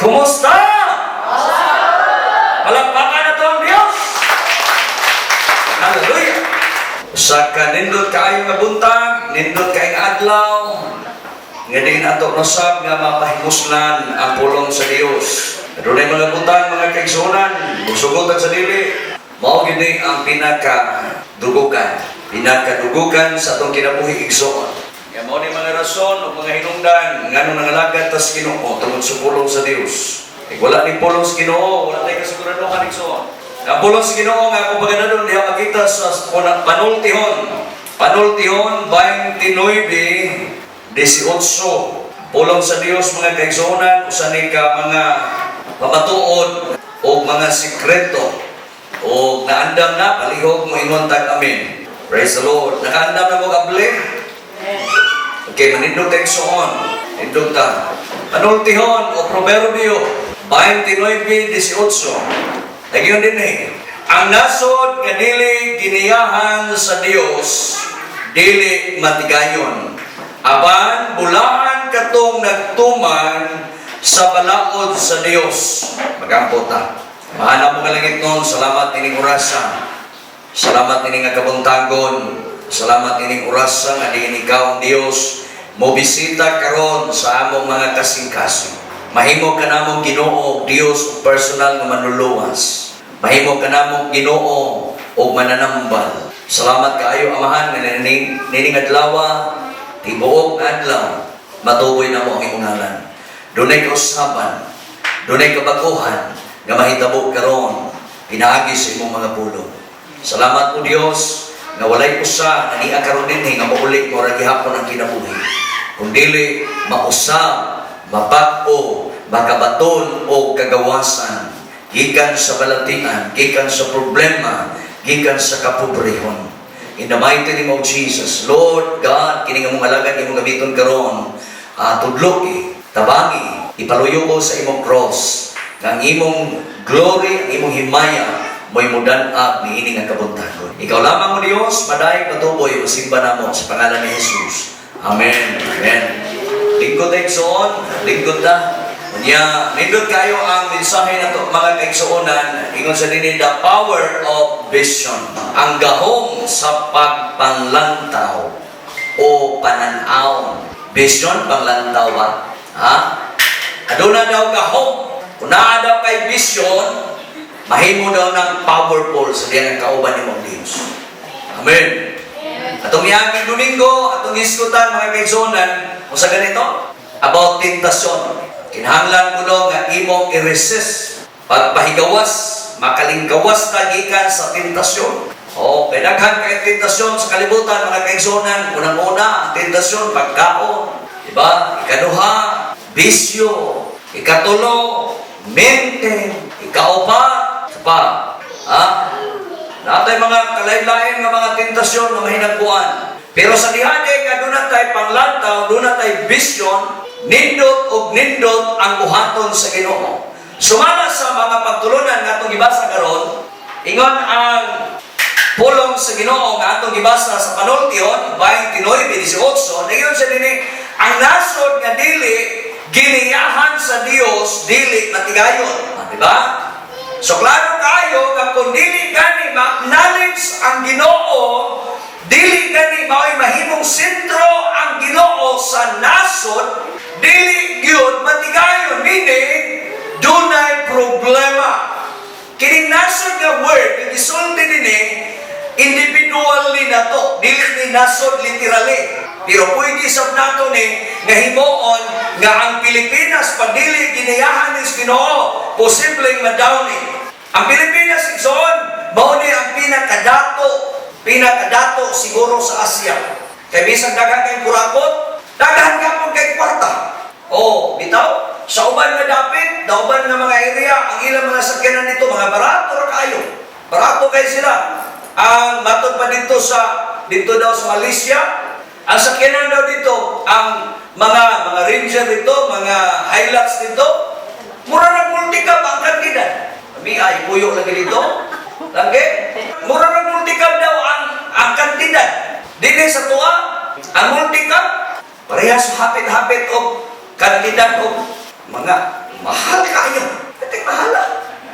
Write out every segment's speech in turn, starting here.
Kumusta? Palakpakan nato ang Diyos! Hallelujah! Usa ka nindot kaayo nga buntag, nindot kaayong adlaw, nga diin ato nasab nga mapahimuslan ang pulong sa Dios. Adunay mga butang, mga kaigsuonan, musugotan sa dili, mao gini ang pinaka dugukan, pinakadugukan sa atong kinabuhi, igsoon. Nga mao ni mga rason o mga hinungdan nganong nangalagad tas Ginoo tungod sa pulong sa Dios. Eh, wala ni pulong sa Ginoo, wala tay kasiguraduhan, igsoon. Ang pulong sa Ginoo nga akong paganadon diha makita sa Panultihon. Panultihon 29:18. Pulong sa Dios, mga kaigsuonan, usa ni ka mga pamatuod o mga sikreto o naandam na, palihog mo ingon tag amen. Praise the Lord. Nakaandam na mo kable? Okay, manindot tayo soon. Nindot ta. Panultihon o Proverbio 29:18. Nagyun din eh. Ang nasod nga dili giniyahan sa Dios, dili matigayon. Apan bulaan katong nagtuman sa balaod sa Dios. Magampo ta. Mahanap mo nga langitnon, salamat ining orasa. Salamat ining nga kabuntagon. Salamat ining orasa nga diin ikaw ang Dios mo bisita karon sa among mga kasing-kasing. Mahimo ka namong Ginoo, Dios, personal nga manluluwas. Mahimo ka namong Ginoo og mananambal. Salamat kaayo, Amahan, nga nining adlaw, tibuok nga adlaw, matuboy namo ang imong ngalan. Dunay kausaban, dunay kabaguhan nga mahitabo karon pinaagi sa imong mga pulong. Salamat o Dios nga walay usa nga niya karon dinhi nga mauli mo ra gihapon ang kinabuhi. Kung dili mausab, mabag-o, makabaton o kagawasan gikan sa balatian, gikan sa problema, gikan sa kapobrehon. In the mighty name of Jesus, Lord God, kini nga mong alagad imong gamiton karon, tudloki, tabangi, ipaluyo ko sa imong cross, nga ang imong glory, ang imong himaya, mo'y mudan-ag niini nga kabuntagon. Ikaw lamang mo Dios, madayeg, matuboy, masimba namo sa pangalan ni Jesus. Amen. Amen. Lingkod tayo, igsoon, lingkod ta. Unya, nindot kayo ang mensahe nato, mga kaigsuonan, ingon sa dinhi, the power of vision. Ang gahom sa pagpanglantaw o pananaw. Vision, panglantaw ba? Ha? Aduna daw gahom. Kung naa daw kay vision, mahimo daw ng powerful sa diyang ang kauban ni mong Diyos. Amen. Atong miaging Domingo, atong hisgutan, mga kaigsuonan, kung sa ganito, about tentasyon. Kinahanglan mo daw nga imong i-resist. Pagpahigawas, makalingkawas ta gikan sa tentasyon. O, kay daghan kay tentasyon sa kalibutan, mga kaigsuonan. Unang-una, ang tentasyon, pagkaon. Diba? Ikaduha, bisyo. Ikatulo, mente. Ikaupat, pa. Ha? Natay mga kalain-lain nga mga tentasyon nga mahinagbuan. Pero sa dihade nga doon tay panglantaw, doon tay vision, nindot og nindot ang buhaton sa Ginoo. Sumala sa mga pagtulunan nga atong gibasa karon, ingon ang pulong sa Ginoo nga atong gibasa sa Panultihon 29:18, ingon sa dinhi, ang nasod nga dili giniyahan sa Dios, dili matigayon. Ah, di ba? So klaro kayo nga kung dili gani ma-acknowledge ang Ginoo, dili gani mao'y mahimong sentro ang Ginoo sa nasod, dili gyud matigayon, meaning dunay problema. Kining nasod nga word nga gisulti dinhi, individually na to, dili ni nasod literally. Pero pwede sab nato ni nga himuon nga ang Pilipinas, pag dili giniyahan ni Ginoo, posibleng ma-down ni. Ang Pilipinas, igsoon, mao ni ang pinakadato, pinakadato siguro sa Asia. Kay bisan daghan kay kurakot, daghan ka kay kwarta. Oh, bitaw. Sa uban nga dapit, da uban nga mga area, ang ilang mga sakyanan dito, mga barato ra kayo. Barato kay sila. Ang matod pa dito daw sa Malaysia, ang sakyanan daw dito, ang mga Ranger dito, mga Hilux dito, mura ng multicab ang kantidad. Kami ay puyo lagi dito. Lagi. Mura ng multicab daw ang kantidad. Dili sa tuwa, ang multicab, parehas hapit-hapit og kantidad og Mga mahal kaayo. Ito mahal ah.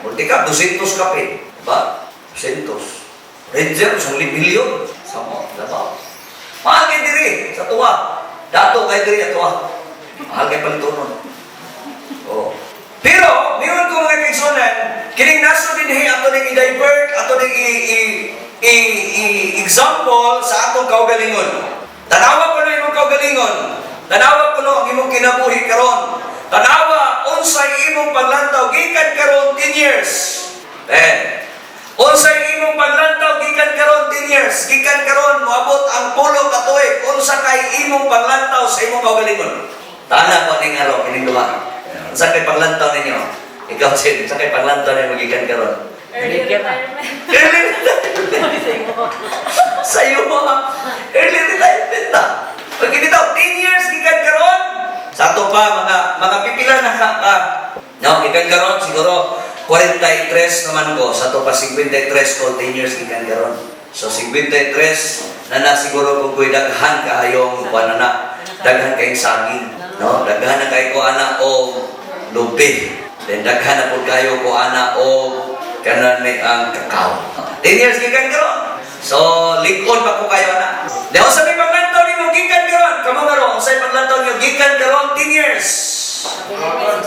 Multi ka, 200 kapin. Diba? 200. Ranger, 1 milyon. Sa mo, Davao. Mahal kay diri, sa tuwa. Dato kay diri, tuwa. Mahal kay palitunon. Oh. Pero, niyon ko, mga kaigsunan, kining nasod dinhi ato ning i-divert, ato ning i-example sa atong kaugalingon. Tanawa ko na imong kaugalingon. Tanawa ko no ang imong kinabuhi karon. Tanawa unsay imong paglantaw gikan karon 10 years. Eh, unsay imong paglantaw gikan karon 10 years, gikan karon moabot ang 10 ka tuig, unsa kay imong paglantaw sa imong kaugalingon? Tana ko ning araw kining duha. Unsa kay paglantaw ninyo? Ikaw, Chen, unsa kay paglantaw ninyo gikan karon? Early retirement. Early retirement. Sa iyo ha. Early retirement na. Pag bitaw, 10 years gikan karon, sa ato pa, mga pipila na ka. No, gikan karon siguro 43 naman ko. Sa ato pa 53 ko, 10 years gikan karon. So 53 na na siguro kung ko'y daghan kaayong kuan na, daghan kayong saging, no? Daghan na kay ko ana og lubi. Then daghan na pud kayo ko ana og kanan ni ang kakao. 10 years gikan karon. So, lig-on pa ko kayo na. Di sa may paglantaw nimo gikan karon. Kamo karon, unsay paglantaw niyo gikan karon 10 years?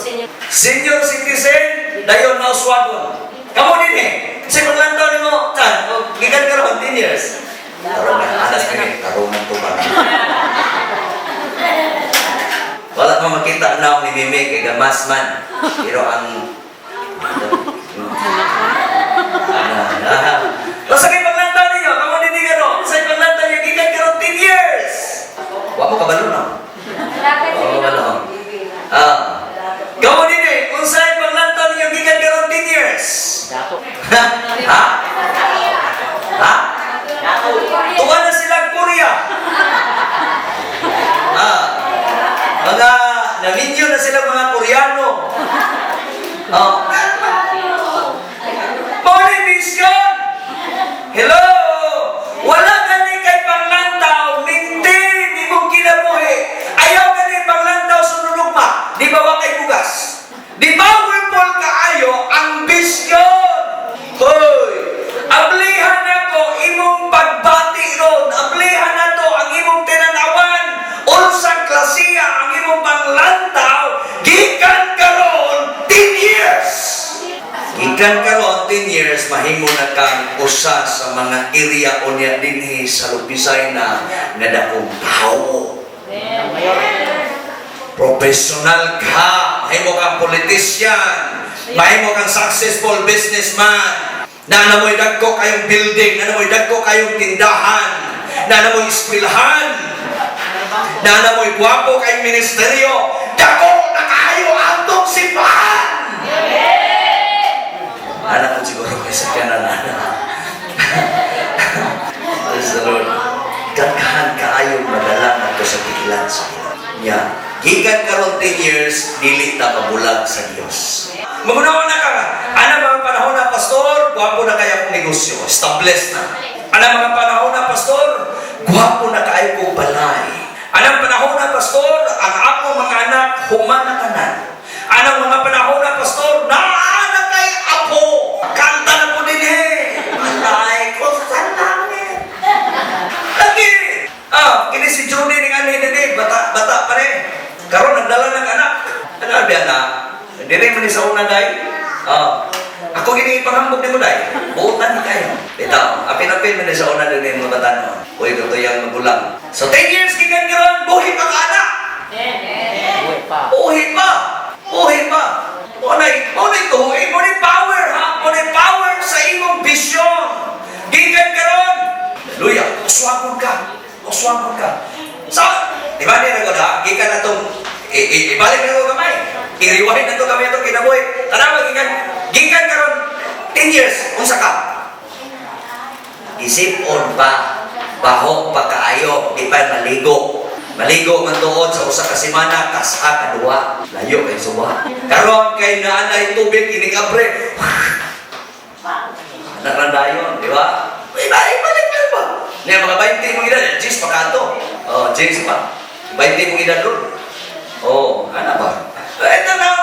Senior. Senior citizen, dayon na uswagon. Kamo din eh. Unsay paglantaw nimo, chan, o, gikan karon 10 years? Tarong na, alas kami, tarong ng tuba. Wala pa makita na ni Mimi kay gamas man. Pero ang Ah, Basta kay paglantaw ninyo, kamo din ni karon, unsay paglantaw niyo gikan karon 10 years? Wa mo kabalo na. Oo, wala. Ah. Kamo din eh, unsay paglantaw ninyo gikan karon 10 years? Dato. Ha? Ha? Ha? Tuwa na silang Korea. Ah. Mga naminyo na silang mga Koreano. Oh. Mao ni mission. Hello! Wala gani kay panglantaw, maintain imong kinabuhi. Ayaw gani panglantaw sa lulugma. Di ba wa kay bugas? Di powerful kaayo ang vision? Hoy! Ablihan nako imong pagbati ron. Ablihan nato ang imong tinanawan. Unsang klasiya ang imong panglantaw gikan karon 10 years. Gikan karon 10 years, mahimo na kang usa sa mga area unya dinhi sa Lupisay na nga dakong tao. Professional ka, mahimo kang politician, mahimo kang successful businessman, na namoy dagko kayong building, na namoy dagko kayong tindahan, na namoy eskwelahan, na namoy gwapo kayong ministeryo, dako na kayo atong simbahan! Anak ko siguro kay sa kanan na. Praise the Lord. Daghan kaayo madala nato sa tigilan sa Nya. Gikan karon 10 years, dili ta mabulag sa Dios. Magunawa na ka nga. Ana mga panahon na, pastor, gwapo na kaya akong negosyo. Established na. Ana mga panahon na, pastor, gwapo na kaayo kong balay. Anang panahon na, pastor, ang ako mga anak, human na tanan. Anang mga panahon na, pastor, naa na kay apo. Kanta na po din eh. Malay ko sa langit. Lagi! Ah, kini si Johnny ning ani dinhi, bata bata pa rin. Karon nagdala ng anak. Ano ba anak? Dire man ni sa una day. Ah, ako gini ipanghambog nimo day. Buotan ni kayo. Bitaw, apin-apin man ni sa una dinhi mga bata no. Uy, kato yang magulang. So 10 years gikan karon, buhi pa ka anak. Buhay pa. Buhi pa. Buhi pa. Mao tuhoy, mao power ha. Mao power sa imong vision. Gikan karon. Hallelujah. Uswagon ka. Uswagon ka. So, di ba niya nagod ha? Gikan na itong, ibalik na ito kamay. I-rewind na ito kami itong kinabuhi. Tanawa, gikan karon 10 years, unsa ka? Isip-on pa, baho pa kaayo, di pa maligo. Maligo man tuod sa usa ka semana, kasa kaduha. Layo kay suwa. Karon kay naanay tubig inikabre. Narandayon, di ba? Ay, balik lang ba? Niya, mga 20 mong edad, Jis pa kato. Oh, Jis pa. 20 mong edad ron. Oh, ano ba? Ito na.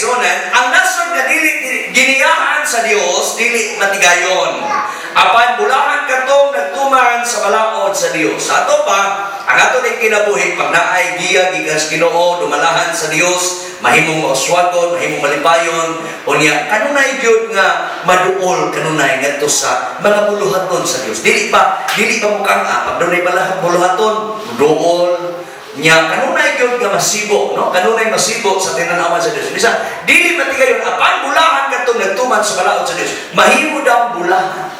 kaigsuonan, ang nasod nga dili giniyahan sa Dios, dili matigayon. Apan bulahan katong nagtuman sa balaod sa Dios. Sa ato pa, ang ato ning kinabuhi pag naay giya gikan sa Ginoo, dumalahan sa Dios, mahimong mauswagon, mahimong malipayon, unya kanunay gyud nga maduol kanunay ngadto sa mga buluhaton sa Dios. Dili ba mukhang pag dunay buluhaton, duol nya kanunay gyud nga masibo, no? Kanunay masibo sa tinanawan sa Dios. Bisa dili matigayon, apan bulahan kadtong nagtuman sa balaod sa Dios. Mahimo daw bulahan.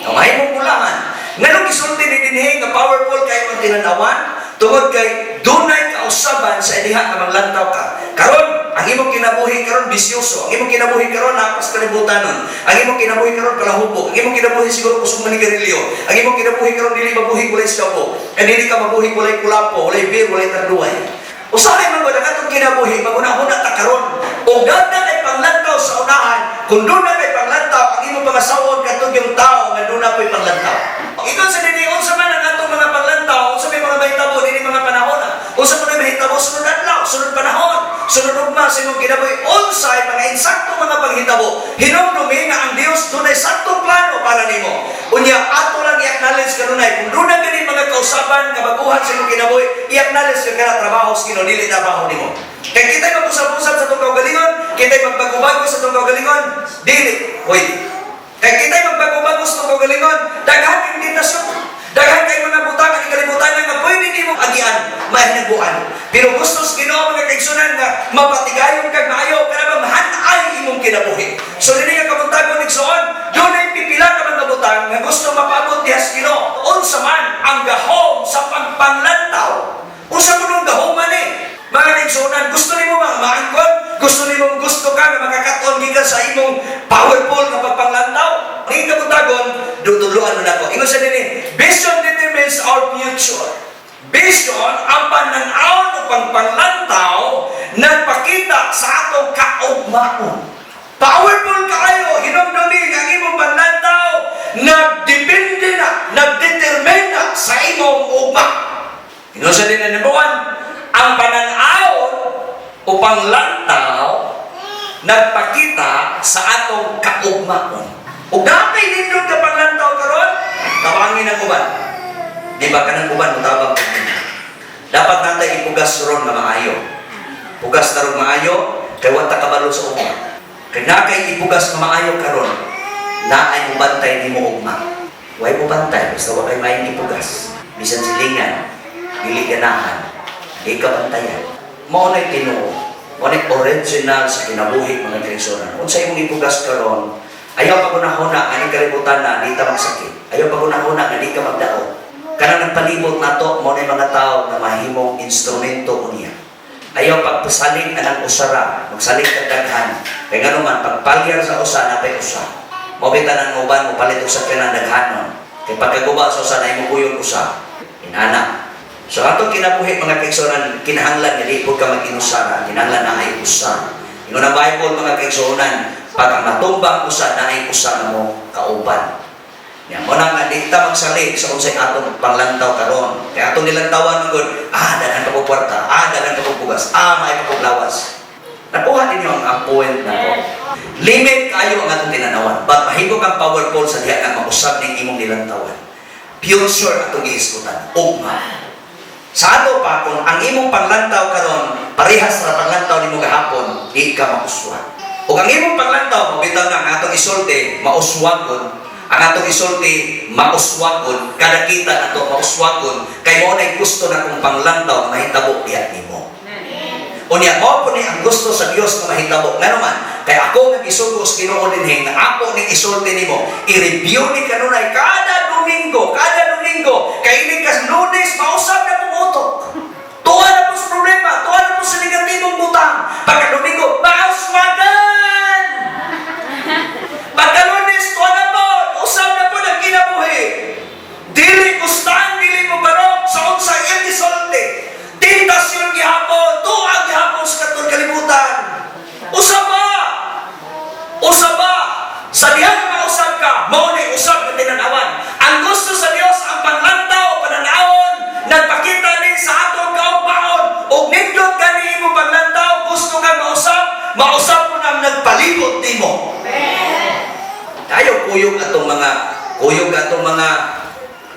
No, mahimong bulahan. Nganong gisulti ni dinhi nga powerful kayo ang tinanawan? Tungod kay dunay kausaban sa diha nga manglantaw ka. Karon, ang imong kinabuhi karon bisyoso, ang imong kinabuhi karon napas kalibutanon, ang imong kinabuhi karon kalahubo, ang imong kinabuhi siguro kusog manigarilyo, ang imong kinabuhi karon dili mabuhi walay shabu, and dili ka mabuhi walay kulapo, walay beer, walay tanduay. Usahay man gud ang atong kinabuhi, maghuna-huna ta karon. Og daghan kay panglantaw sa unahan, kung duna kay panglantaw, ang imong pangasawon kadtong yung tao nga duna ko'y panglantaw. Ingon sa dinhi, unsa man ang atong mga panglantaw, unsa may mga mahitabo dinhi mga panahon na. Unsa man ang mahitabo sunod adlaw, sunod panahon, sunod ugma sa imong kinabuhi, unsay mga insakto mga panghitabo. Hinumdumi nga ang Dios dunay saktong plano para nimo. Unya ato lang i-acknowledge kanunay kung duna gani mga kausaban nga baguhan sa imong kinabuhi, i-acknowledge ka kana trabaho sa Ginoo, dili trabaho nimo. Kay kita'y mag-usab-usab sa atong kaugalingon, kita'y magbago-bago sa atong kaugalingon, dili pwede. Kay kita'y magbago-bago sa atong kaugalingon, daghan kang tentasyon. Daghan kay mga butang ang kalibutan nga pwede nimo agian, mahinaguan. Pero gusto sa Ginoo, mga kaigsunan, nga mapatigayon kag maayo kana mahan-ay imong kinabuhi. So dinhi nga kabuntagon, igsoon, dunay pipila ka mga butang nga gusto mapabot diha sa Ginoo. Unsa man ang gahom sa pagpanglantaw? Unsa kunong gahom man eh? Mga kaigsunan, gusto nimo mga maangkon? Gusto nimo, gusto ka nga makakaton gikan sa imong powerful nga pagpanglantaw? Ning kabuntagon, dutudloan mo nako. Ingon sa dinhi, vision determines our future. Vision ang pananaw o pagpanglantaw nagpakita sa atong kaugmaon. Powerful kaayo, hinumdumi nga ang imong panlantaw nagdepende na, nagdetermine na sa imong ugma. Ingon sa dinhi, number one, ang pananaw o panglantaw nagpakita sa atong kaugmaon. Ug dapay nindot ka panglantaw karon, tawangin ang uban. Di ba kanang uban mutabang pud ninyo? Dapat natay ipugas ron nga maayo. Pugas na ron maayo, kay wa ta kabalo sa ugma. Kay na kay ipugas nga maayo karon, naay mubantay nimo ugma. Way mubantay, basta wa kay maayong ipugas. Bisan silingan, dili ganahan, di ka bantayan. Mao na'y tinuod. Mao na'y original sa kinabuhi, mga kaigsuonan. Unsa imong ipugas karon, ayaw paghuna-huna nga ning kalibutan na di ta magsakit. Ayaw paghuna-huna nga di ka magdaot. Kanang nagpalibot nato, mao na'y mga tao nga mahimong instrumento unya. Ayaw pagpasalig anang usara, magsalig kag daghan. Kay ngano man pagpalyar sa usa, napay usa. Mao bitaw nang uban mo palit og sakyanan daghanon. Kay pagkaguba sa usa, na imong usa. Inana. So atong kinabuhi, mga kaigsuonan, kinahanglan nga di pud ka mag-inusara, kinahanglan na ay usa. Ingon ang Bible, mga kaigsuonan, pag ang matumbang usa, na ay usa nga mo kauban. Ya, mo na nga di ta magsalig sa unsay atong panglantaw karon. Kay atong nilantawan man gud, daghan pa ko kwarta, daghan pa ko bugas, may pa ko lawas. Nakuha ninyo ang point nako. Limit kayo ang atong tinanawan. But mahimo kang powerful sa diha nga mausab ning imong nilantawan. Future atong gihisgutan. Ugma. Sa ato pa, kung ang imong panglantaw karon parehas sa panglantaw nimo gahapon, di ka mauswag. Ug ang imong panglantaw, bitaw nga ang atong isulti, mauswagon. Ang atong isulti, mauswagon. Kada kita nato, mauswagon. Kay mao na'y gusto na kung panglantaw nga mahitabo diha nimo. Unya, mao po ni ang gusto sa Dios nga mahitabo. Ngano man, kay ako nga gisugo sa Ginoo dinhi nga ako ning isulti nimo, i-review ni kanunay kada Domingo, kay ini kas Lunes mausab na pong utok. Tuwa na po sa problema, tuwa na po sa negatibong butang. Pagka Domingo, mauswagan! Pagka Lunes, tuwa na po, usab na po ng kinabuhi. Dili gustan, dili mo barok sa unsa iyang gisulti. Tentasyon gihapon, tuang gihapon sa katong kalibutan. Usab ba? Usab ba? Sa dihang mausab ka, mao ni usab nga tinanawan. Ang gusto sa Dios ang panglantaw, pananawon, nagpakita din sa atong kaugmaon. Ug nindot gani imong panglantaw, gusto ka mausab, mausab mo ang nagpalibot nimo. Tayo kuyog atong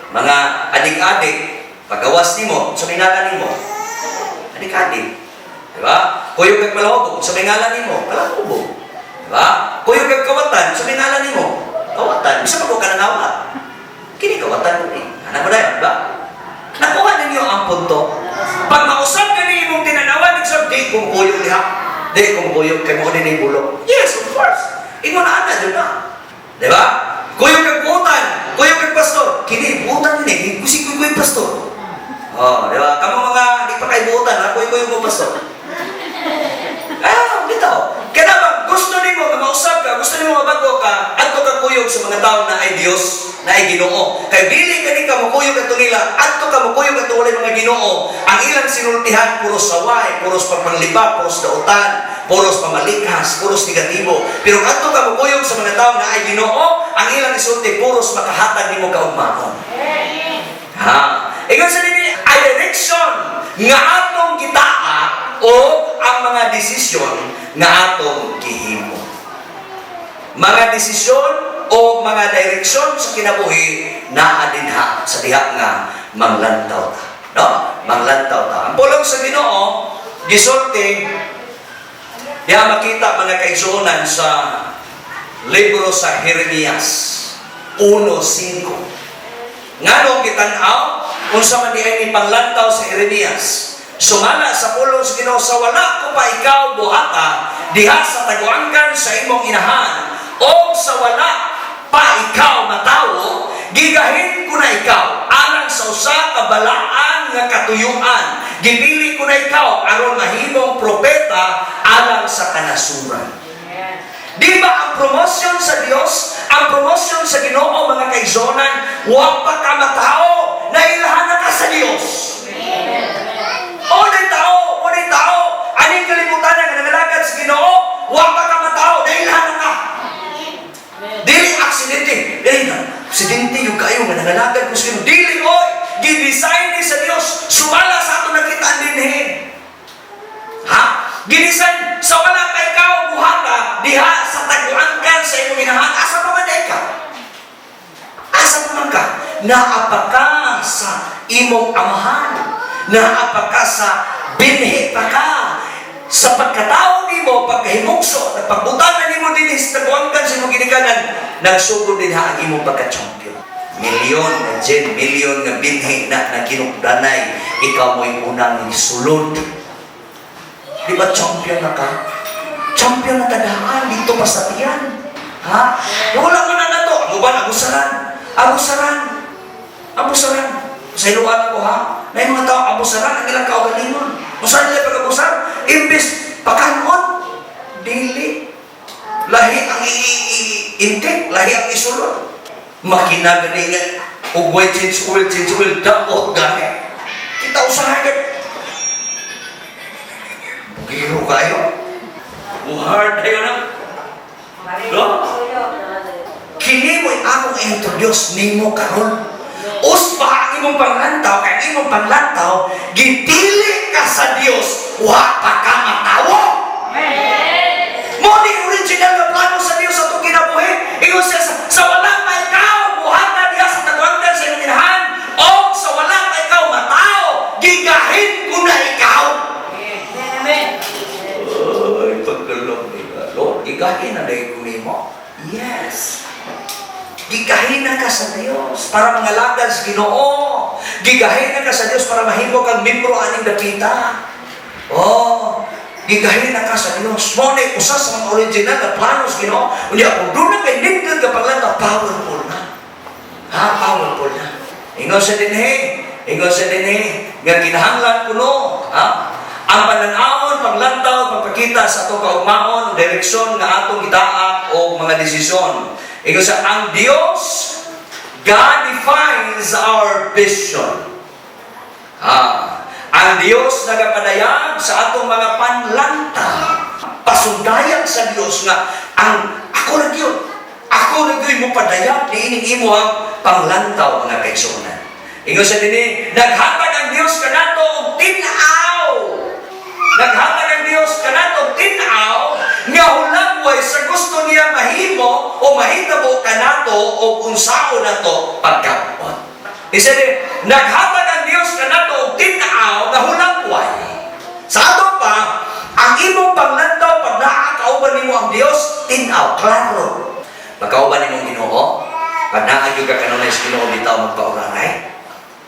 mga adik-adik pagawas nimo sa may ngalan nimo. Adik-adik. Di ba? Kuyog kag palahubog sa may ngalan nimo, palahubog. Di ba? Kuyog kag kawatan sa may ngalan nimo, kawatan. Bisa pa ko ka nangawat. Kini kawatan mo ni. Anak mo na yun, di ba? Nakuha ninyo ang punto. Pag mausab ka ni imong tinanawan, nagsabi, "Di kong kuyog diha. Di kong kuyog, kay mo din bulok." Yes, of course. Ingon na ana, dyan na. Di ba? Kuyog kag buutan, kuyog kag pastor. Kini, buutan ni, kusig kuy pastor. Oh, di ba? Kamo mga di pa kay buutan, ha? Kuy-kuy mo pastor. Ah, bitaw. Kaya ba, gusto nimo nga mausab ka, gusto nimo mabago ka, adto ka kuyog sa mga tao na ay Dios, na ay Ginoo. Kay dili ka ni ka mokuyog adto nila, adto ka mokuyog adto walay mga Ginoo. Ang ilang sinultihan puros saway, puros pagpangliba, puros dautan, puros pamalikas, puros negatibo. Pero adto ka mokuyog sa mga tao na ay Ginoo, ang ilang isulti puros makahatag nimo kaugmaon. Ha? Ingon sa nini, ay direction nga atong gitaa o ang mga desisyon nga atong gihimo. Mga desisyon o mga direksyon sa kinabuhi naa dinha sa diha nga manglantaw ta. No? Manglantaw ta. Ang pulong sa Ginoo gisulti diha makita, mga kaigsuonan, sa libro sa Jeremias 1:5. Nganong gitan-aw unsa man diay ni panglantaw sa Jeremias? Sumala sa pulong sa Ginoo, "Sa wala ko pa ikaw buhata diha sa taguangkan sa imong inahan o sa wala pa ikaw matawo, gigahin ko na ikaw alang sa usa ka balaan nga katuyuan. Gipili ko na ikaw aron mahimong propeta alang sa kanasuran." Di ba ang promotion sa Dios, ang promotion sa Ginoo, mga kaigsuonan, wa pa ka matao, nailhan na ka sa Dios? O tao, o tao, aning kalibutan nga nangalagad sa Ginoo, wa pa ka matao, nailhan na ka. Dili aksidente, dili na, aksidente yung kayo nga nangalagad ko sa Ginoo. Dili oy, gidesign ni sa Dios, sumala sa ato nakita dinhi. Ha? Gidesign sa wala pa ikaw buhata diha sa taguangkan sa imong inahan, asa pa man ka? Asa pa man ka? Naa pa ka sa imong amahan. Naa pa ka sa binhi pa ka. Sa pagkatao nimo, pagkahimugso, nagpagbutang na nimo dinhi sa taguangkan sa imong ginikanan, nagsugod din ha ang imong pagka-champion. Milyon na gen, milyon nga binhi na naginukdanay, ikaw mo'y unang sulod. Di ba champion na ka? Champion na tadaan dito pa sa tiyan. Ha? Wala mo na na to. Ano ba? Abusaran. Abusaran. Abusaran. Sa iluan ko ha. Na yung mga tao, abusaran ang ilang kaugalingon. Kung nila pag-abusar, imbes pakanon, dili. Lahi ang i-intake, lahi ang isulod. Makina gani nga, ugway change oil, change oil, daot gani. Kita usahay ka. Bugiro kayo. Buhard kayo na. No? Kini mo'y akong introduce nimo karon. Usba ang imong panglantaw, kay ang imong panglantaw, gipili ka sa Dios, wa pa ka matawo. Mo ni original na plano sa Dios sa atong kinabuhi. Ingon siya sa wala pa ikaw buhata diha sa taguangkan sa imong inahan o sa wala pa ikaw matao, gigahin ko na ikaw. Amen. Ay, pagkalong nila. Lord, gigahin na dahil ko nimo. Yes. Gigahin na ka sa Dios para mangalagad sa Ginoo. Gigahin na ka sa Dios para mahimo kang membro aning dapita. Oh, gigahin na ka sa Dios. Mo na usa sa mga original na plano sa Ginoo. Unya kung doon na kay nindot ka panglantaw, powerful na. Ha, powerful na. Ingon sa dinhi, nga kinahanglan kuno, ha? Ang pananawon, panglantaw, pagpakita sa atong kaugmaon, direksyon nga atong gitaak o mga desisyon. Ingon sa ang Dios, God defines our vision. Ah, ang Dios nagapadayag sa atong mga panlantaw. Pasundayag sa Dios nga ang ako ra gyud. Ako ra gyud mo padayag niining imo ang panglantaw, mga kaigsuonan. Ingon sa dinhi, naghatag ang Dios kanato og tin-aw. Naghatag ang Dios kanato og tin-aw. hulagway sa gusto niya mahimo o mahitabo kanato o unsaon nato pagkabuot. Isa din, naghatag ang Dios kanato og tin-aw nga hulagway. Sa ato pa, ang imong panglantaw pag naa kauban nimo ang Dios, tin-aw, klaro. Pagkauban nimo ang Ginoo, pag naa gyud ka kanunay sa Ginoo, bitaw magpauraray.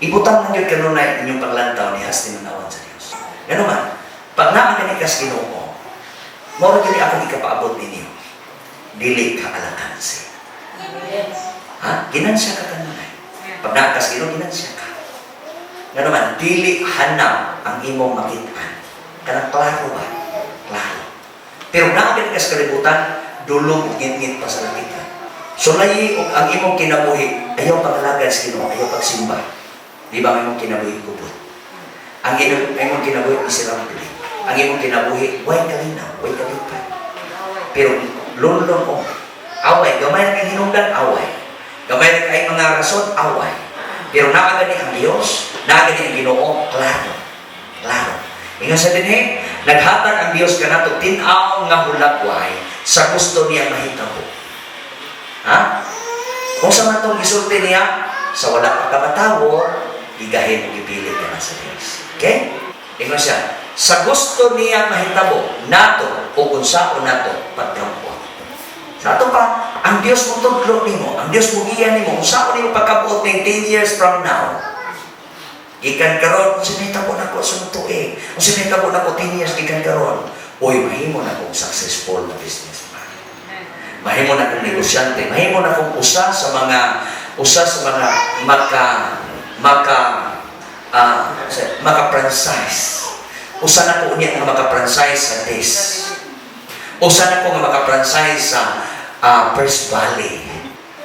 Ibutang man gyud kanunay inyong panglantaw ni has tinunawan sa Dios. Ngano man, pag naa gani ka sa Ginoo, mao ra gani akong ikapaabot ninyo. Dili ka alakansi. Ha? Ginansya ka kanunay. Pag naa ka sa Ginoo, ginansya ka. Ngano man, dili hanaw ang imong makitaan. Kanang klaro ba? Klaro. Pero naa gani ka sa kalibutan, dulog ngit-ngit pa sa langitan. Sulayi og ang imong kinabuhi, ayaw pangalagad sa Ginoo, ayaw pagsimba. Di ba ang imong kinabuhi gubot? Ang imong kinabuhi miserable. Ang imong kinabuhi way kalinaw, way kalipay. Pero lunlon mo, away, gamay na kay hinungdan, away. Gamay na kay mga rason, away. Pero naa gani ang Dios, naa gani ang Ginoo, klaro. Klaro. Ingon sa dinhi, naghatag ang Dios kanato tin-aw nga hulagway sa gusto niya mahitabo. Ha? Kung sa man tong gisulti niya, sa wala pa ka matawo, gigahin o gipili ka na sa Dios. Okay? Ingon siya, sa gusto niya mahitabo, nato o unsaon nato pagkabuot. Sa ato pa, ang Dios mo tudlo nimo, ang Dios mo giya nimo, unsaon nimo pagkabuot ning 10 years from now. Gikan karon, unsa nahitabo nako sa tuig? Unsa nahitabo nako 10 years gikan karon? Uy, mahimo na akong successful na businessman. Mahimo na akong negosyante, mahimo na akong usa sa mga maka maka ah maka franchise. Usa na ko unya nga maka franchise sa this. Usa na ko nga maka franchise sa First Valley.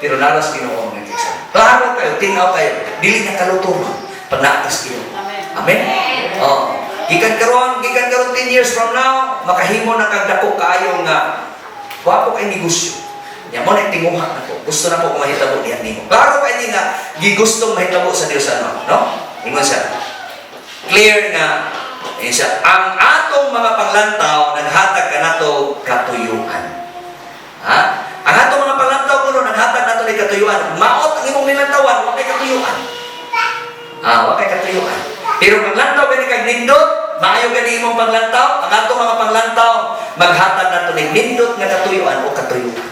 Pero naras Ginoo, mga kisa. Klaro kayo, tinaw kayo, dili na kalutuman pag naa ka sa Ginoo. Amen. Oh. Gikan karon 10 years from now, makahimo na kag dako kaayo nga wapo kay negosyo. Nya mo na tinguha nako. Gusto na ko kung mahitabo diyan nimo. Klaro kay ni nga gigustong mahitabo sa Dios ano, no? Ingon siya. Clear nga ingon siya, ang atong mga panglantaw naghatag kanato katuyuan. Ha? Ang atong mga panglantaw kuno naghatag nato ni katuyuan. Maot ang imong nilantawan, wa kay katuyuan. Ah, wa kay katuyuan. Pero panglantaw gani kag nindot, maayo gani imong panglantaw, ang atong mga panglantaw maghatag nato ni nindot nga katuyuan o katuyuan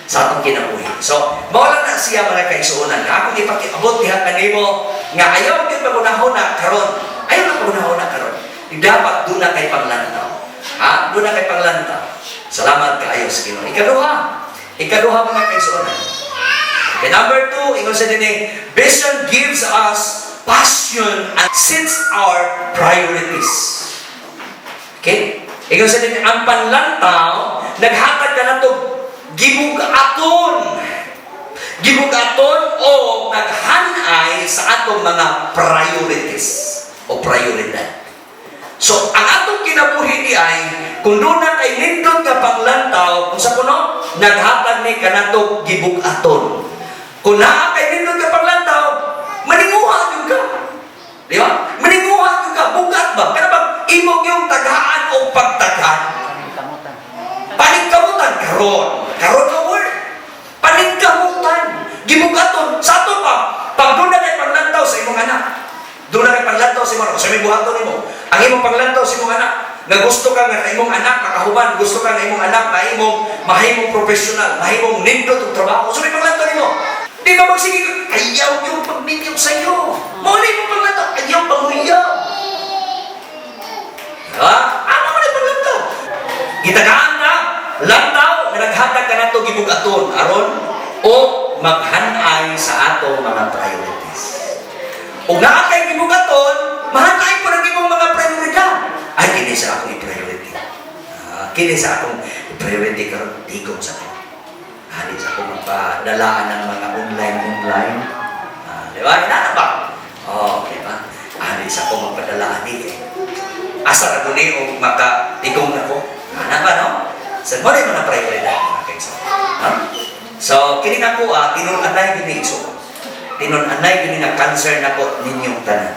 sa atong kinabuhi. So, mao lang na siya, mga kaigsuonan. Nga akong ipakiabot diha kanimo nga ayaw gyud pagunahon karon. Ayaw na pagunahon karon. Dapat duna kay panglantaw. Ha? Duna kay panglantaw. Salamat kaayo sa Ginoo. Ikaduha. Ikaduha, mga kaigsuonan. Okay, number two, ingon sa dinhi, vision gives us passion and sets our priorities. Okay? Ingon sa dinhi, ang panlantaw, naghatag kanato gibugaton. Gibugaton o naghanay sa atong mga priorities o prioridad. So, ang atong kinabuhi ni ay, kung doon na kay nindot nga panglantaw, kung sa kuno, naghatag ni kanato gibugaton. Kung naa kay nindot nga panglantaw, maninguha gyud ka. Di ba? Maninguha gyud ka, bugat ba? Kana bang imo yung tagaan o pagtagaan? Paningkamutan. Paningkamutan karon. Karon nga word. Paningkamutan. Gibugaton. Sa ato pa, pag doon na kay panglantaw sa imong anak, doon na kay panglantaw sa imong anak, sa may buhaton nimo, ang imong panglantaw sa imong anak, nga gusto ka nga imong anak makahuman, gusto ka nga imong anak mahimong professional, mahimong nindot og trabaho, so may panglantaw nimo. Di ba magsige ka, ayaw yung pagminyo sa iyo. Mao na imong panglantaw, ayaw panghuyaw. Ha? Ano man ang panglantaw? Gitagaan na, lantaw, nga naghatag ka nato gibugaton, aron o maghanay sa ato mga priorities. Ug naa kay gibugaton, mahanay po ng imong mga prioridad. Ay, kini sa akong priority. Ah, kini sa akong priority karon tigom sa ko. Hali sa akong magpadalaan ng mga online online. Ah, di ba? Inana ba? Oh, di ba? Ali sa akong magpadalaan di kay. Asa ra ni og makatigom nako? Ana ba, no? Sa mo rin mga prioridad, mga kaigsoon. Ha? So, kini nako ah, tinun-anay gini, igsoon. Tinun-anay gini na cancer nako ninyong tanan.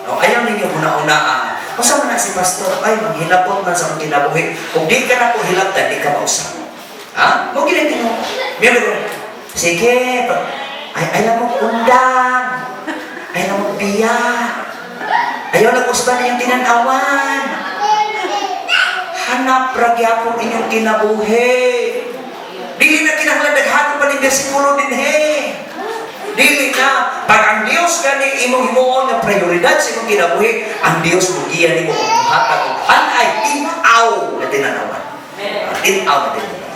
No, ayaw ninyo una-una ah. Usa man na si pastor ay manghilabot man sa akong kinabuhi. Kung di ka nako hilabtan, di ka mausap. Ha? Mo gina tinguha. Meron ko. Sige, pag, ay, ay lang mo undang. Ay lang mo biya. Ayaw na gusto na yung tinanawan. Hanap ra gyapon inyong kinabuhi. Dili na kinahanglan daghanon pa ning bersikulo dinhi. Dili na pag ang Dios gani imong himuon nga prioridad sa imong kinabuhi, ang Dios mugiya nimo og muhatag og anay tin-aw na tinanawan. Tin-aw na tinanawan.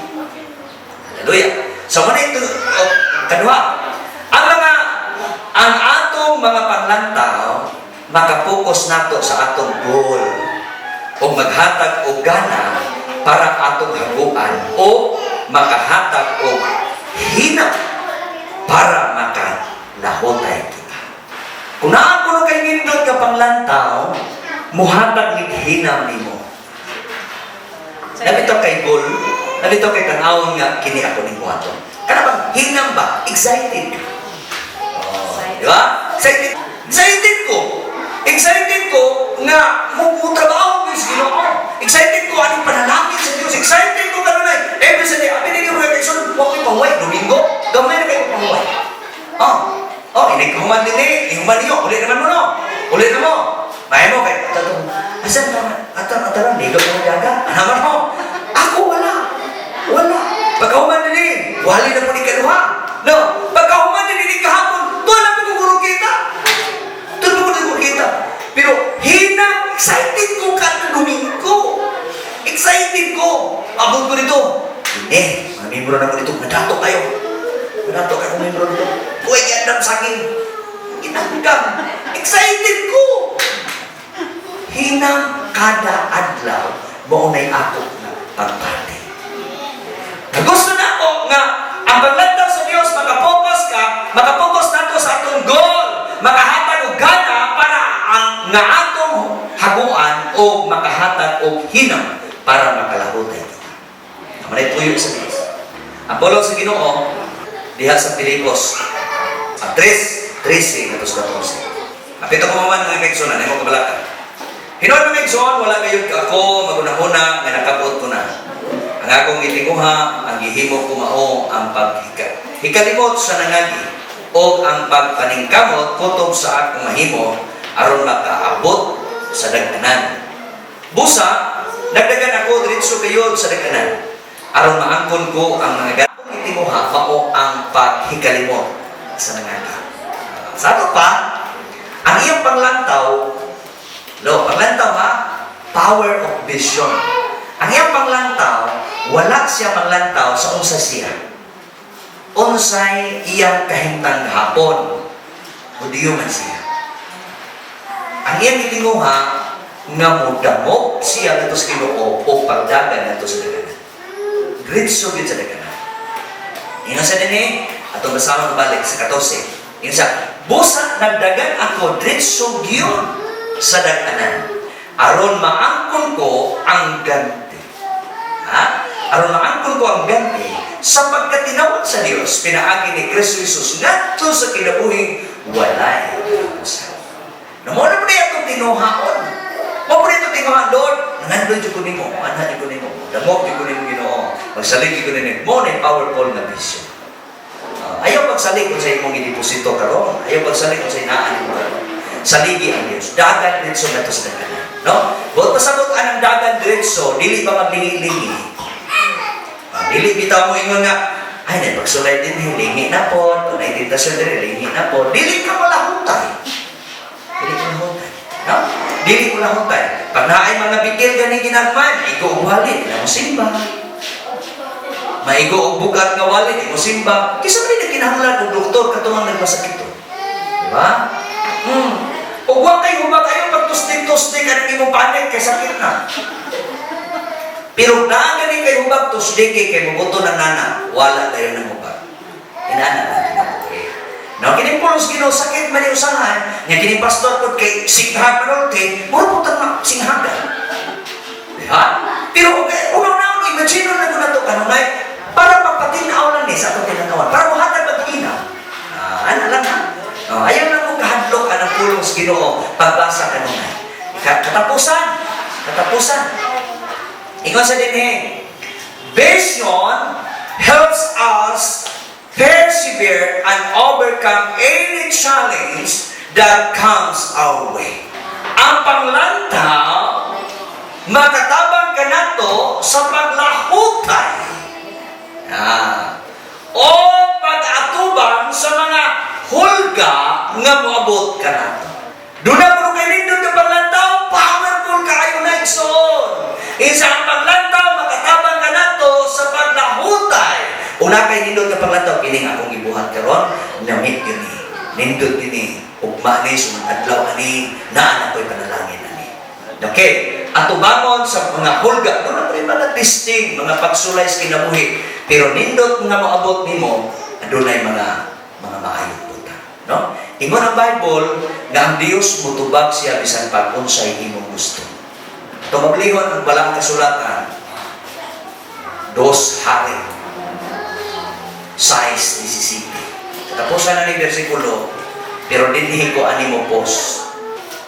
Hallelujah. So mao ito, oh, kaduha. Ang atong mga panglantaw makapokus nato sa atong goal o maghatag og gana para atong haguan o makahatag og hinam para makalahutay kita. Kung naa kuno kay nindot nga panglantaw, muhatag nig hinam nimo. Nabito kay goal, nabito kay tan-awon nga kini ako ning buhaton. Kana bang hinam ba? Excited ka. Oh, di ba? Excited. Excited ko. Excited ko nga mo trabaho ko sa Ginoo. Excited ko aning panalangin sa Dios. Excited ko kanunay. Every Sunday, abi ninyo mga kaigsoon, wa ko'y pahuway Domingo. Gamay na kayo pahuway. Oh. Oh, inig human din eh. Ihuman niyo. Uli naman mo no. Uli na mo. May mo kay tato. Asan ka? Ato ato ligo ka ng dagat. Ano man mo? Ako wala. Wala. Pagkahuman din eh. Wali na po ni kaduha. No. Pagkahuman din ni kahapon, tuwa na po kuguro kita. Tuwa po kuguro kita. Pero hinang excited ko kada Domingo. Excited ko. Abot ko dito. Hindi. Mga membro na ko dito. Madato kayo. Madato kayo kung membro dito. Buhay gandam saging. Ginanggang. Excited ko. Hinang kada adlaw mao nay ako na pagpati. Gusto na ako nga ang paglantaw sa Dios makapokus ka, makapokus nato sa atong goal, makahatag og gana para ang nga atong haguan o makahatag og hinam para makalahutay kita. Amo nay tuyo sa Dios. Ang pulong sa Ginoo diha sa Filipos ang 3:13 ngadto sa 14. Apito ko man mga kaigsunan, imo kabalaka. Hinuon mga igsoon, wala gayud ka ako magunahuna nga nakabot ko na. Ang akong gitinguha, ang gihimo ko mao ang paghika. Hikalimot sa nangagi o ang pagpaningkamot kutob sa akong mahimo aron makaabot sa daghanan. Busa, nagdagan ako diretso gayud sa daghanan aron maangkon ko ang mga akong gitinguha mao ang paghikalimot sa nangagi. Sa ato pa, ang iyang panglantaw, no, panglantaw ha, power of vision. Ang iyang panglantaw, wala siya manglantaw sa unsa siya. Unsay iyang kahimtang hapon. Hudiyo man siya. Ang iyang gitinguha nga modamok siya ngadto sa Ginoo o pagdagan ngadto sa daganan. Diretso gyud sa daganan. Ingon sa dinhi, atong basahon balik sa 14. Ingon sa, busa nagdagan ako diretso gyud sa daganan aron maangkon ko ang ganti. Ha? Aron maangkon ko ang ganti sapagkat tinawag sa Dios pinaagi ni Kristo Jesus ngadto sa kinabuhing walay katapusan. Na mo na po niya itong tinuhaon. Mo po itong tinuhaon, Lord. Nangandoy jud ko nimo, anha jud ko nimo, damok jud ko nimo Ginoo. Magsalig jud ko nimo. Mo na yung powerful na vision. Ayaw pagsalig kung sa imong gideposito karon, ayaw pagsalig kung sa inaan nimo karon. Saligi ang Dios. Dagan diretso ngadto sa daganan. No? Buot pasabot anang dagan diretso, dili ba maglingi-lingi? Dili bitaw mo ingon nga, ay, nay pagsulay din, lingi na po, pag naitentasyon din, lingi na po. Dili ka malahutay. Dili ka malahutay. No? Dili ko lahutay. Pag naay mga bikil gani ginagmay, maigo og walid, di mo simba. Maigo og bugat nga walid, di mo simba. Kisa man din kinahanglan og doktor katong ang nagmasakit to. Di ba? Ug wa kay hubag ayo pagtustik-tustik ang imong panik kay sakit na. Pero naa gani kay hubag tusdiki kay mobuto ng nana, wala dayon ng hubag. Inana lang kinabuhi. Now, kining pulos Ginoo sakit man ni usahan, nya kining pastor pod kay singhag manulti, muro po tang singhaga. Di ba? Pero okay, unaw na imagine na ko na to kanunay para magpatinaw lang ni sa atong tinanawan, para mohatag maghina. Ah, ano lang ha? Oh, ayaw lang mo kahadlok anang pulong sa Ginoo pagbasa kanunay. Katapusan, katapusan. Ingon sa dinhi, vision persevere and overcome any challenge that comes our way. Ang panglantaw, makatabang kanato sa paglahutay. O pag-atubang sa mga hulga nga moabot kanato. Duna mo kay nindot nga panglantaw, powerful kaayo na, igsoon. Isa ang panglantaw, makatabang kanato sa paglahutay. Una kay nindot nga panglantaw, kining akong gibuhat karon, namit yun ni. Nindot yun ni. Ugma ni, sunod adlaw ani, naa na ko'y panalangin ani. Okay, atubangon sa mga hulga, duna pa rin mga testing, mga pagsulay sa kinabuhi. Pero nindot nga moabot nimo, adunay mga maayong butang, no? Ingon ang Bible nga ang Dios mutubag siya bisan pag unsay imong gusto. Tumablihon ang balang kasulatan, Dos Hari 6:17. Katapusan na ni bersikulo, pero dinhi ko ani mo post.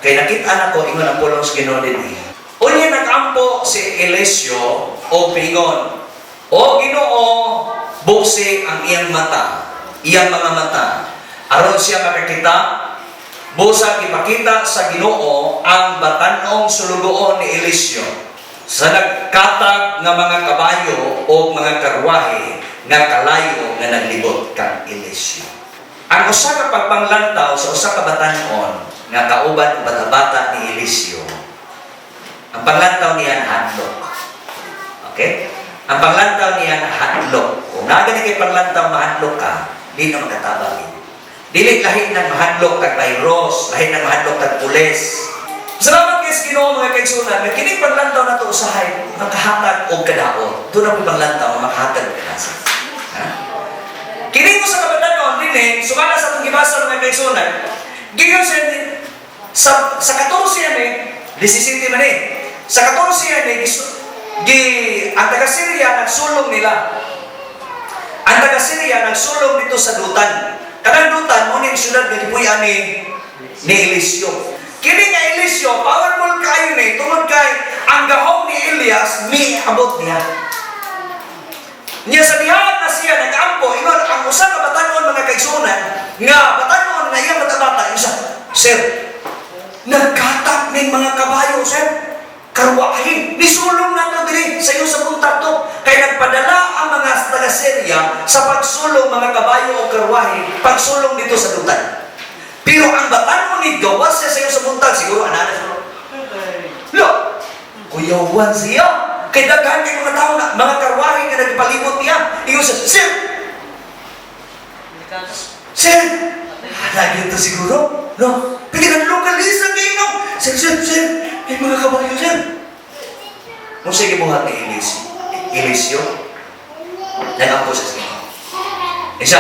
Kay nakita nako, ingon ang pulong sa Ginoo dinhi. Unya nagampo si Eliseo o pingon, "O Ginoo, buksi ang iyang mata, iyang mga mata, aron siya makakita." Busa ipakita sa Ginoo ang batan-ong sulugoon ni Eliseo sa nagkatag nga mga kabayo o mga karwahe nga kalayo nga naglibot kang Eliseo. Ang usa ka pagpanglantaw sa usa ka batan-on nga kauban og bata-bata ni Eliseo, ang panglantaw niya hadlok. Okay? Ang panglantaw niya hadlok. Kung naa gani kay panglantaw mahadlok ka, di na makatabang ini. Dili lahi ng mahadlok kag virus, lahi ng mahadlok kag pulis. Salamat kay sa Ginoo, mga kaigsunan, nga kining panglantaw nato usahay makahatag og kadaot. Doon ang panglantaw nga makahatag og kadaot. Ha? Kini mo sa kabatanon dinhi, sumala sa atong gibasa, mga kaigsunan. Giyon siya sa 14 yan eh, 17 man eh. Sa 14 yan eh, gi, ang taga Syria nagsulong nila. Ang taga Syria nagsulong dito sa Dutan. Kanang Dutan mo ning syudad nga gipuy-an ni Eliseo. Kini nga Eliseo, powerful kaayo ni tungod kay ang gahom ni Elias miabot niya. Niya sa diha na siya nag-ampo, ingon ang usa ka batan-on, mga kaigsuonan, nga batan-on nga iyang bata-bata, isa, "Sir, nagkatak ning mga kabayo, sir. Karwahe, nisulong na to diri sa iyo sa buntag to." Kay nagpadala ang mga taga Syria sa pagsulong mga kabayo o karwahe, pagsulong dito sa Dutan. Pero ang batan-on ni gawas siya sa iyo sa buntag, siguro anana siya. Lo, kuyawan siya. Kay daghan kay mga tao na, mga karwahe nga nagpalibot niya. Ingon siya, "Sir, sir, lagi ito siguro, no? Pwede ka lokalisan kayo, no? Sir, sir, sir, may mga kabayo, sir." Kung sige buhat ni Eliseo, nagampo siya sa Ginoo. Isa,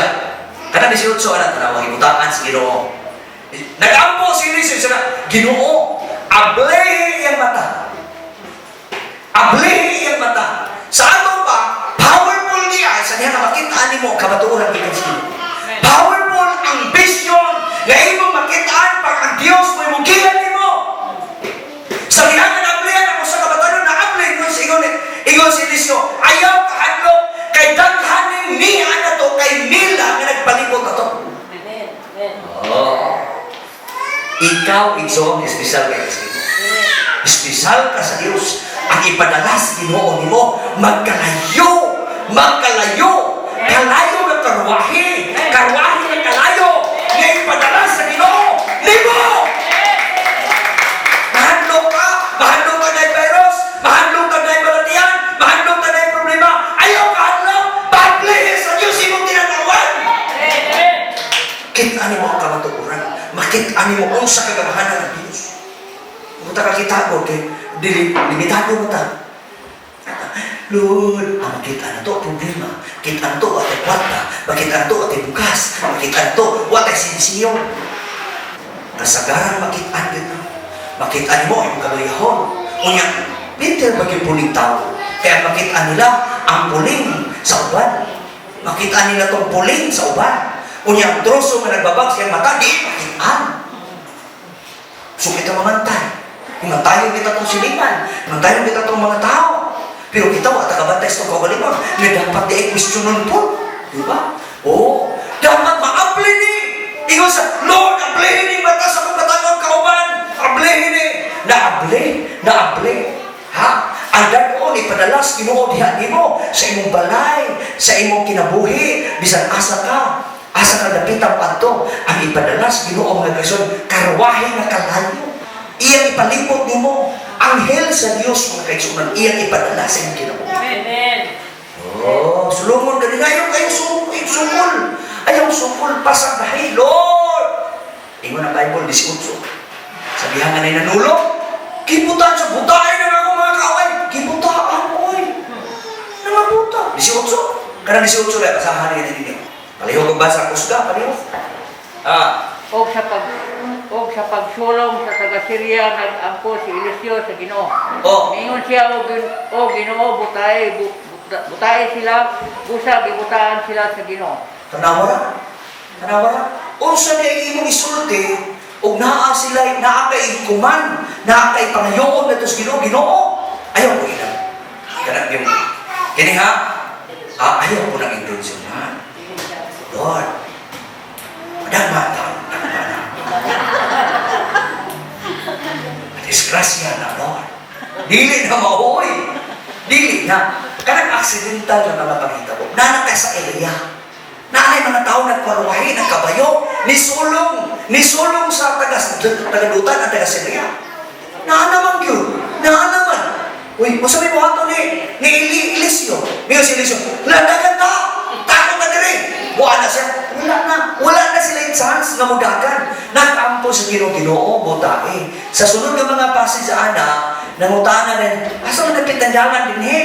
kanang 18 anak, tanawa, himutaan sa Ginoo. Nagampo si Eliseo, siya na, "Ginoo, ablehi iyang mata. Ablehi iyang mata." Sa ato pa, powerful niya, sa niya nga makita nimo kamatuoran gikan sa Ginoo. Powerful ang vision nga imong makitaan pag ang Dios mo imong gilan nimo. Sa diha nga naablihan ako sa kabatanon na abli ingon si ingon ingon si Eliseo, "Ayaw kahadlok kay daghan ni niya na to kay nila nga nagpalibot ato." Amen. Amen. Oh. Ikaw, igsoon, espesyal kay sa Ginoo. Espesyal ka sa Dios. Ang ipadala sa Ginoo nimo, magkalayo, magkalayo, kalayo nga karwahe, karwahe nga kalayo, nga ipadala sa Ginoo nimo. Mahadlok ka, mahadlok ka na virus, mahadlok ka na balatian, mahadlok ka na problema. Ayaw kahadlok, pabli sa Diyos imong tinanawan. Kita nimo ang kamatuoran. Makita nimo unsa kagamhanan ng Dios. Kung ta kakita ko, kay dili limitado mo ta. Lord, ang makita na to problema. Kita na to atay kwarta, makita na to atay bukas, makita na to watay sinsiyo. Kasagaran makita dito. Makita nimo ang kabayahon. Unya, Peter ba yung puling tao? Kaya makita nila ang puling sa uban. Makita nila tong puling sa uban. Unya, ang troso nga nagbabag siyang mata, di makitaan. So kita mamantay. Imantayon kita tong silingan. Imantayon kita tong mga tao. Pero kita wa takabantay sa itong kaugalingon nga dapat di ay questionon po. Di ba? Oo. Dapat Ipadala sa Ginoo diha nimo sa imong balay, sa imong kinabuhi, bisan asa ka. Asa ka dapita padto, ang ipadala sa Ginoo, mga kaigsoon, karwahe nga kalayo. Iyang ipalipot nimo. Anghel sa Dios, mga kaigsoon, iyang ipadala sa imong kinabuhi. Amen. Oh, sulungon ka din. Ayaw kayo sukol. Sukol. Ayaw sukol. Pasag dahil. Lord! Ingon ang Bible, 18. Sabihan nga na'y nanulog. Gibutan sa butahin ang akong mga kaaway. Gibutaan, oy. Nangabuta. 18. Kanang 18 lang, basahan niya ninyo. Palihog ang basa, kusga, palihog. Ah, Og sa pagsulong sa taga Syria, nag-ampo si Eliseo sa Ginoo. Oh. Ningon siya, "O Ginoo, butay butay sila," busa gibutaan sila sa Ginoo. Tanawa ra. Tanawa ra. Unsa niya imong isulti ug naa sila, naa kay kuman, naa kay pangayoon ngadto sa Ginoo, Ginoo. Ayaw ko ina. Kanang yung kini ha. Ah, ayaw ko nang intensyon ha. Lord. Madama ta, madama na. Disgrasya na, Lord. Dili na maoy. Dili na. Kanang accidental na mga panghitabo. Nana ka sa area. Naanay mga tao nagparuwahi, nagkabayo, nisulong, nisulong sa taga, tagadutan at taga Syria. Naa naman yun. Naa naman. Uy, unsa may buhaton ni Eliseo? Niyo si Eliseo, ladagan ta! Takot na diri! Buha na siya. Wala na. Wala na sila yung chance nga mudagan. Nag-ampo sa Ginoo, Ginoo, butae. Sa sunod nga mga passage ana, nangutana rin, asa man nagpitanyangan din he?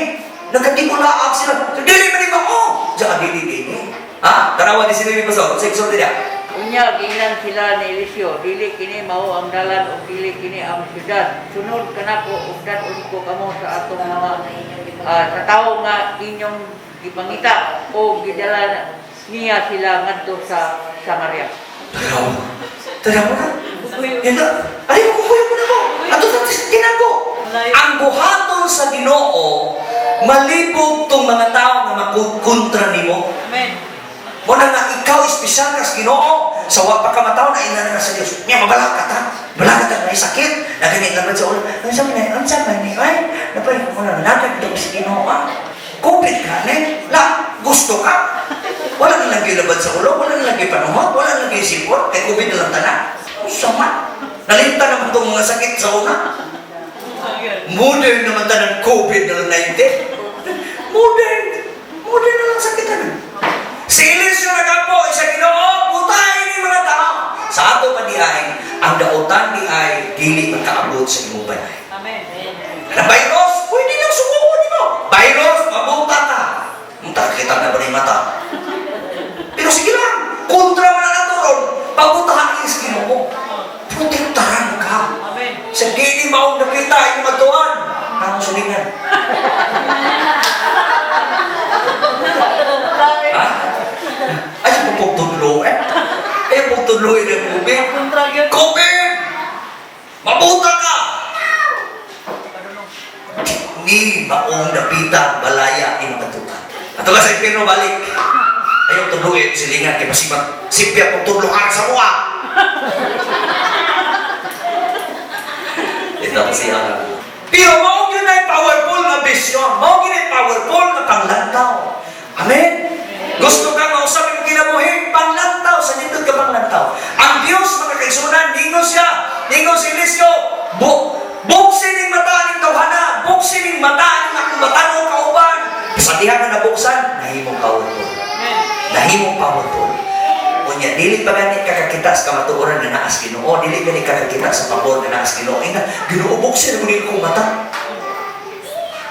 Nagkatikulaak sila. Dili man ni mao. Diyan dili dili. Ha? Tanawa ni sila yung pasok. Sa exhort niya. Unya giingnan sila ni Eliseo, "Dili kini mao ang dalan ug dili kini ang syudad. Sunod kanako ug dad-on ko kamo sa atong mga sa tawo nga inyong gipangita," o gidala niya sila ngadto sa Samaria. Tanawa. Tanawa na. Yan na. Ay, kukuya ko na mo. Ato sa ginago. Ang buhaton sa Ginoo, malibog tong mga tao nga makukontra nimo. Amen. Muna nga ikaw espesyal ka sa Ginoo. Sa wa pa ka mataw na ina na sa Dios. Nya mabalaka ta. Balaka ta may sakit. Naganit lang sa ulo. Unsa man ay unsa man ni ay napay ko na nagad sa Ginoo. Ah. COVID ka ne. La gusto ka. Wala na lang labad sa ulo, wala na lang panuhot, wala na lang sipon, kay COVID na lang tanan. Unsa man? Nalimtan naman itong mga sakit sa una. Modern naman tanan COVID na lang 19. Modern. Modern na lang sakit tanan. Si Eliseo nagampo sa Ginoo, putay ni mga tao. Sa ato pa di ay, ang daotan di ay dili makaabot sa imong balay. Amen. Ang virus, pwede lang sukuon nimo. Virus, mabuta ka. Munta, kita na ba ni mata? Pero sige lang, kontra man na nato ron, pabutahan ni sa Ginoo. Protektahan ka. Amen. Sa dili maong nakita imong matuan. Ang sulingan. Ha? Ay, pupugtudlo eh. Eh, pugtudlo eh ng tubig. Kontra yun. COVID! Mabuta ka! Ni maong napita balaya imong katukan. Ato ka sa impyerno balik. Ayaw tudluin silingan kay masibat sipya kong tudluan sa mua. Ito kasi ang Pero mao gyud na powerful nga vision, mao gyud na powerful nga panglantaw. Amen. Gusto ka mausap imong kinabuhi, panglantaw sa nindot ka panglantaw. Ang Dios, mga kaigsuonan, ningon siya, ningon si Eliseo, bu buksin ning mata ning tawhana, buksin ning mata ning akong batan-ong kauban. Sa diha nga nabuksan, nahimong powerful. Amen. Nahimong powerful. Unya, dili pa gani kakakita sa kamatuoran nga naas Ginoo, dili gani kakakita sa pabor nga naas Ginoo. Ina, Ginoo, buksin mo ni akong mata.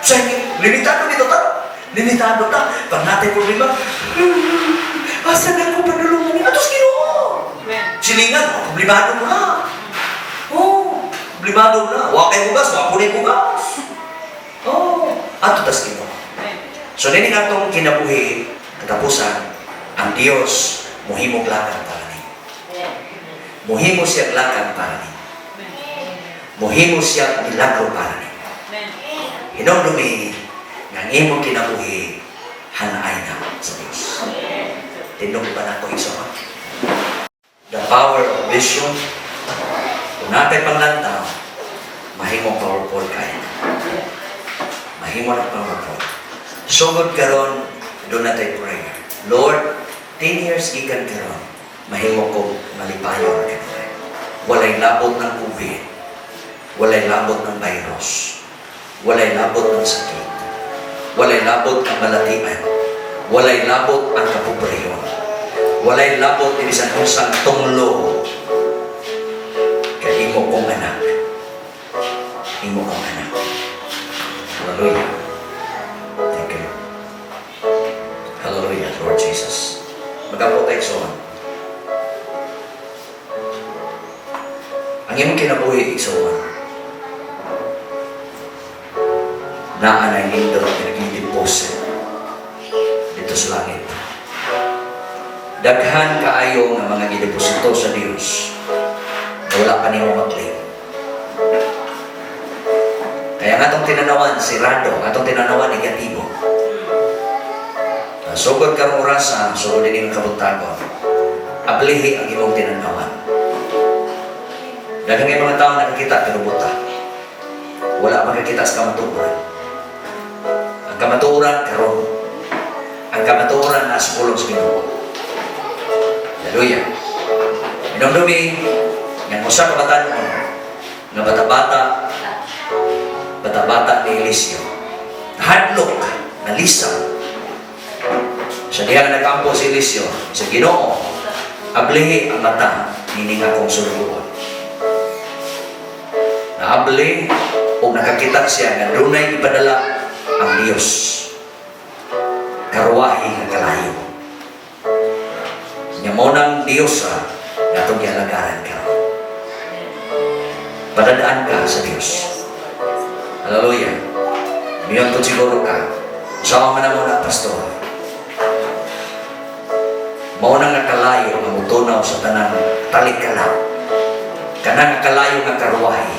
Sa inyo, limitado dito ta. Limitado ta. Pag natay problema, asa na ko panulungan ni Atos Ginoo. Amen. Silingan, oh, problemado mo na. Oh, problemado mo na. Wa kay bugas, wa po bugas. Oh, ato tas Ginoo. Amen. So nini atong kinabuhi, katapusan, ang Dios muhimog lakang para ni. Muhimo siya lakang para ni. Muhimo siya milagro para ni. Amen. Hinumdumi nga ang imong kinabuhi hanaay na sa Dios. Tindog ba na ako igsoon? The power of vision. Kung natay panglantaw, mahimong powerful kay. Mahimo na powerful. Sugod karon, duna tay prayer. Lord, 10 years gikan karon, mahimo ko malipayon kanunay. Walay labot ng COVID. Walay labot ng virus. Walay labot ng sakit. Walay labot ang balatian. Walay labot ang kapobrehon. Walay labot ni bisan unsang tunglo. Kay imo kong anak. Imo kong anak. Hallelujah. Thank you. Hallelujah, Lord Jesus. Magampo tayo, igsoon. Ang imong kinabuhi, igsoon, naa na nindot nga naging deposit dito sa langit. Daghan kaayo nga mga gideposito sa Dios na wala pa nimo maklaim. Kaya nga atong tinanawan, sirado, atong tinanawan, negatibo. Sugod karong orasa, sugod din ang kabuntagon. Ablihi ang imong tinanawan. Daghang mga tao nakakita pero buta. Wala makakita sa kamatuoran. Ang kamatuoran karon. Ang kamatuoran nasa pulong sa Ginoo. Hallelujah. Hinumdumi nga usa ka batan-on nga bata-bata bata-bata ni Eliseo. Hadlok, nalisang. Sa diha nga nag-ampo si Eliseo, sa Ginoo, ablihi ang mata nining akong sulugoon. Naabli o nakakita siya nga dunay ipadala ang Dios. Karwahe nga kalayo. Nya mao nang Dios nga atong gihalagaran karon. Padadaan ka sa Dios. Hallelujah. Miyon po siguro ka. Usawa man na mo na, pastor. Mao nang nakalayo nga mutunaw sa tanang talikala. Kanang kalayo nga karwahe.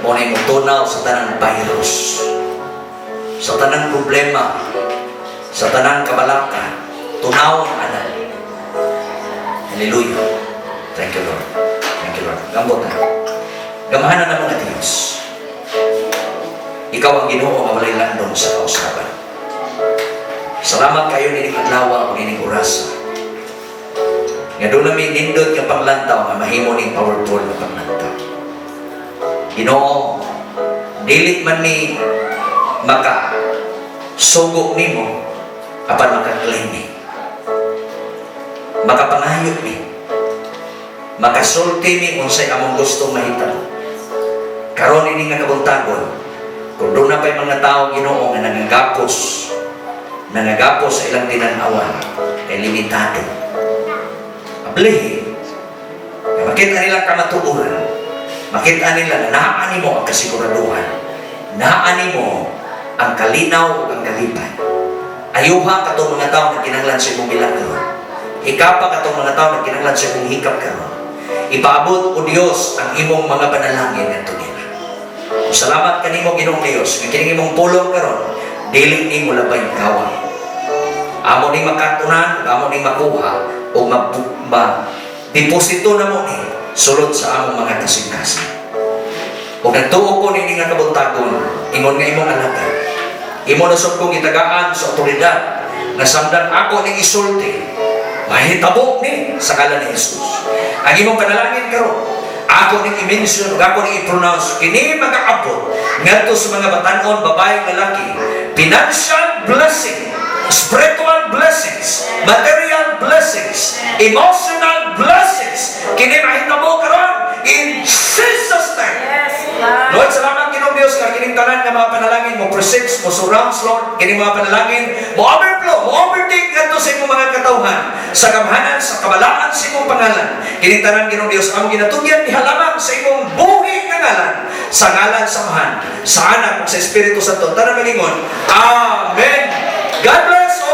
Mao na mutunaw sa tanang virus. Sa tanang problema. Sa tanang kabalaka. Tunaw ana. Hallelujah. Thank you, Lord. Thank you, Lord. Gambot na. Gamhanan na mga Diyos. Ikaw ang Ginoo nga walay landong sa kausaban. Salamat kayo nining adlaw o nining oras. Nga duna mi nindot nga panglantaw nga mahimo ning powerful nga panglantaw. Ginoo, dili man ni maka sugo nimo apan maka-claim ni. Makapangayo ni. Makasulti mi unsay among gusto mahitabo. Karon ini nga kabuntagon, kung duna pa'y mga tao, Ginoo, nga nangagapos, nangagapos sa ilang tinanawan, kay limitado. Ablihi, nga makita nila kamatuoran, makita nila na naa nimo ang kasiguraduhan, naa nimo ang kalinaw ug ang kalipay. Ayuha katong mga tao na kinahanglan sa imong milagro. Hikapa katong mga tao na kinahanglan sa imong hikap karon. Ipaabot o Dios ang imong mga panalangin ngadto nila. Salamat kanimo, Ginoong Dios, nga kining imong pulong karon dili nimo labay gawa. Amo ning makatunan, amo ning makuha o ma deposito namo ni sulod sa among mga kasing-kasing. Ug nagtuo ko nini nga kabuntagon, ingon nga imong alagad. Imo na sud kong gitagaan sa otoridad nga samtang ako ning isulti, mahitabo ni sa ngalan ni Jesus. Ang imong panalangin karon, ako ning i-mention ug ako ning i-pronounce, kini magaabot ngadto sa mga batan-on, babae, lalaki, financial blessing, spiritual blessings, material blessings, emotional blessings. Kini mahitabo karon in Jesus' name. Yes, Lord. Lord, salamat, Ginoong Dios, nga kining tanan nga mga panalangin mo precedes, mo surrounds, Lord, kining mga panalangin mo overflow, mo overtake ngadto sa imong mga katawhan, sa gamhanan, sa kabalaan sa imong pangalan. Kining tanan, Ginoong Dios, among ginatugyan diha lamang sa imong buhi nga ngalan, sa ngalan sa Amahan, sa Anak ug sa Espiritu Santo. Tanan magingon, "Amen." God bless.